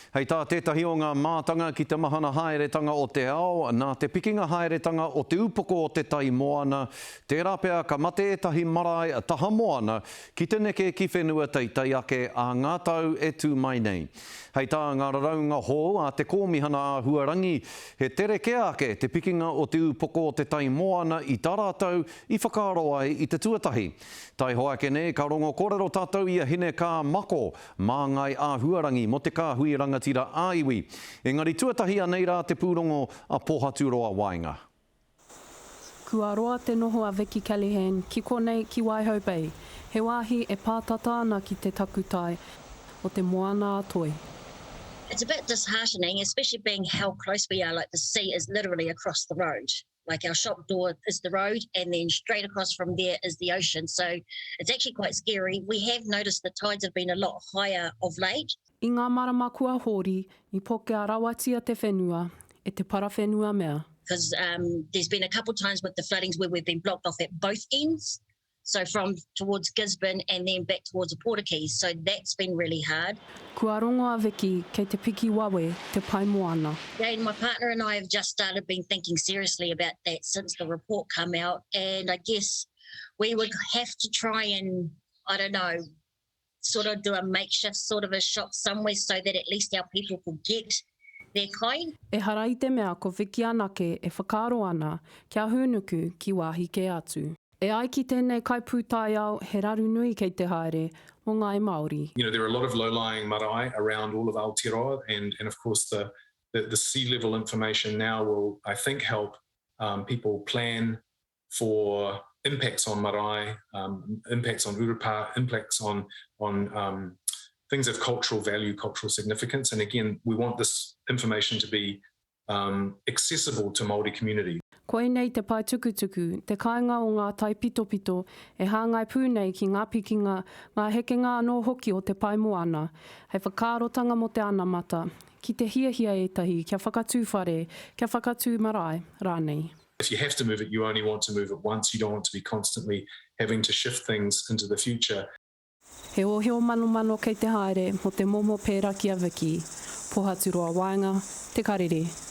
Hei tā tētahi o ngā mātanga ki te mahana haeretanga o te ao, nā te pikinga haeretanga o te upoko o te tai moana, tērā pea ka mate ētahi marae taha moana ki te neke ki whenua teitei ake ā ngā tau e tū mai nei. Hei tā ngā raraunga hou a te Kōmihana Āhuarangi, he tere kē ake te pikinga o te upoko o te tai moana i tā rātou i whakaaro ai i te tuatahi. Taihoa ake nei ka rongo kōrero tātou i a Hinekaa Mako, Māngai āhuarangi mō te kāhui rangatira ā-iwi. Engari tuatahi anei rā te pūrongo a Pōhaturoa Waenga. Kua roa te noho a Vicki Callaghan ki konei ki Waihou Bay, he wāhi e pātata ana ki te takutai o Te Moana-a-Toi. It's a bit disheartening, especially being how close we are, like the sea is literally across the road. Like our shop door is the road and then straight across from there is the ocean. So it's actually quite scary. We have noticed the tides have been a lot higher of late. I ngā marama kua hori, i pokea rawatia te whenua e te parawhenua mea. Because um, there's been a couple times with the floodings where we've been blocked off at both ends. So from towards Gisborne and then back towards Ōpōtiki, so that's been really hard. Kua rongo a Vicki kei te piki wawe te pae moana. Jane, my partner and I have just started been thinking seriously about that since the report come out and I guess we would have to try and, I don't know, sort of do a makeshift sort of a shop somewhere so that at least our people could get their kai. Ehara i te mea ko Vicki anake e whakaaro ana kia hūnuku ki wāhi kē atu. E ai ki tēnei kaipūtaiao he raru nui kei te haere mō ngāi Māori. You know, there are a lot of low-lying marae around all of Aotearoa and, and of course the, the, the sea level information now will, I think, help um, people plan for impacts on marae, um, impacts on urupa, impacts on, on um, things of cultural value, cultural significance. And again, we want this information to be um, accessible to Māori community. Koinei te pae tukutuku, te kāinga o ngā taipitopito e hāngai pū nei ki ngā pikinga, ngā hekenga anō hoki o te pae moana, hei whakaarotanga mō te anamata, ki te hiahia ētahi kia whakatū whare, kia whakatū marae rānei. If you have to move it, you only want to move it once, you don't want to be constantly having to shift things into the future. He ōhio manomano kei te haere mō te momo pērā ki a Vicki, Pohaturoa Waenga, Te Karere.